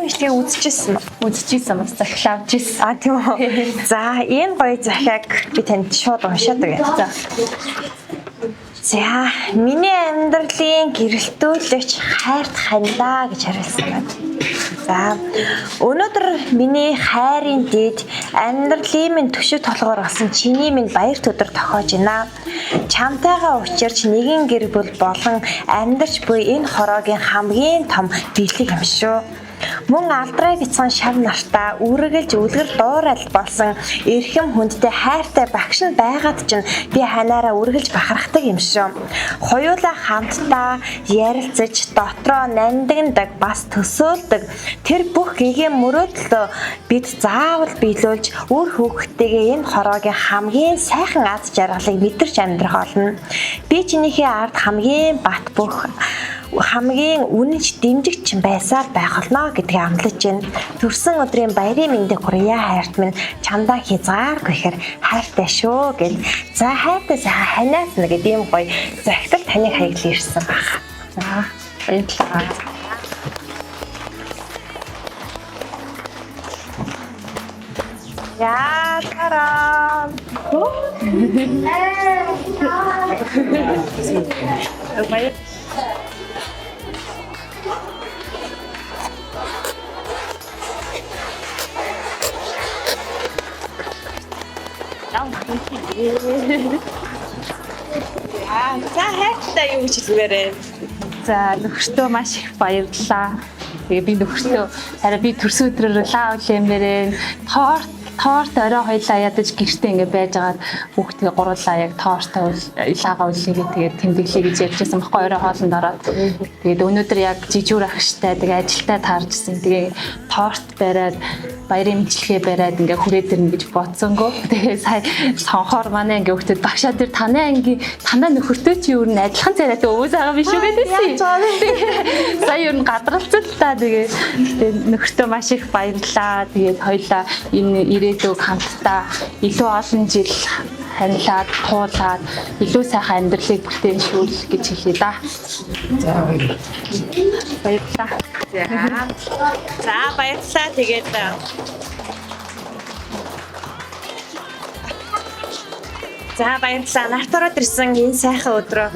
Манай бичлэгийг үзчихсэн үү? Үзчихсэн, бас захиал авч ирсэн. А, тийм үү. За, энэ гоё захиаг би танд шууд уншаад өгье. За. За, миний амьдралын гэрэлтүүлэгч хайрт ханилаа гэж хариулсан байна. За, өнөөдөр миний хайрын дэд амьдралын минь төшөг толгоор болсон чиний минь баяр өдөр тохиож байна. Чамтайгаа учирч нэгэн гэр бүл болон амьдарч буй энэ хороогийн хамгийн том бэлэг юм шүү. Мөн алдраа бяцхан шав нартаа үргэлж үлгэр дуурал болсон эрхэм хүндтэй хайртай багш нь байгаад чинь би ханаараа үргэлж бахархдаг юм шүү. Хоёулаа хамтдаа ярилцаж дотроо нандиндаг бас төсөөлдөг тэр бүх гэгээн мөрөөдлөө бид заавал биелүүлж үр хүүхдтэйгээ энэ хороогийн хамгийн сайхан аз жаргалыг мэдэрч амьдрах болно. Би чинийхээ ард хамгийн бат бөх хамгийн үнэнч дэмжигч чинь байсаар байх болно гэдгийг амлаж байна. Төрсөн өдрийн баярын мэндийг хүргье, хайрт минь, чамдаа хязгааргүй ихээр хайртай шүү гэл. За, хайртай сайхан ханиас нэг ийм гоё захидал таныг хаяглан ирсэн баг. За, баярлалаа. Яа, тараа. Баяр. За, хайртай юу гэж хэлмээр вэ? За, нөхөртөө маш их баярлалаа. Тэгээ би нөхөртөө хараа би төрсөн өдрөөр лаа үлээмээрээ торт орой хоёлаа ядаж гэртээ ингээ байж агаад хүүхдгээ гурлаа яг торт лаагаа үлээгээ тэгээд тэмдэглэе гэж ярьжсэн баггүй орой хоолнд ороод. Тэгээд өнөөдөр яг жижүүр агштай тэгээ ажилдаа тааржсэн. Тэгээ торт бариад баярын мэдлэгээ бариад ингээ хүрээд ирнэ гэж бодсонгүй. Тэгээ сая сонхоор манай ангийн хүүхдүүд багшаа тэр танай ангийн танай нөхөртөө чи юу н адилхан царайтай өвөөс байгаа биш үү гэдээсэн. Сая ер нь гадралцсан л та. Тэгээ гэтээ нөхөртөө маш их баярлалаа. Тэгээд хоёлаа энэ ирээдүг хамтдаа илүү олон жил харилаад, туулаад илүү сайхан амьдралыг бүтээн шүүл гэж хэлье да. За, баярлалаа. Баярлалаа. За, баярлалаа. Тэгээд за, баярлалаа. Нарт ороод ирсэн энэ сайхан өдрөө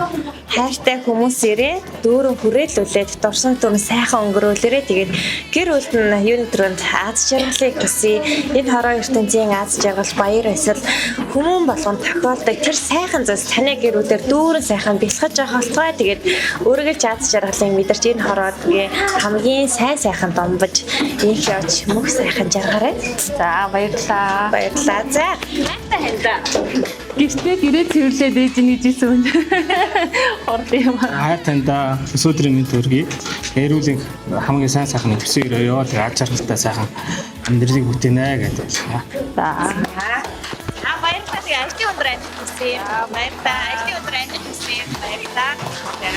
хайртай хүмүүсээрээ дүүрэн хүрээлүүлээд дурсан дүрэн сайхан өнгөрөөлөөрэй. Тэгээд гэр бүлд нь юуны төрөнд аз жаргалыг хүсье. Энэ хороо ертөнцийн аз жаргал, баяр баясгал хүмүүн болгон тохиолдог тэр сайхан зүйлс таны гэр бүлээр дүүрэн сайхан бэлхэж авах болтугай. Тэгээд үргэлж аз жаргалыг мэдэрч энэ хороодгийн хамгийн сайн сайхан домбож инх явж мөх сайхан жаргараа. За, баярлалаа. Баярлалаа. За, хайртай хандаа. Гэртээ гэрээ цэвэрлээд ээж нэг жисэн үн. Хурд юм. Хайр таньда өсөөдрийн мэнд хүргэе. Эрүүлийн хамгийн сайн сайхан төсөн өрөөё. Тэгээ аз жаргалтай сайхан амьдралыг бүтээнэ гэдэг. За. За, баярлалаа. Тэгээ ажлын өдөр амжилт хүсье. Баярлалаа. Ажлын өдөр амжилт хүсье. Баярлалаа. За.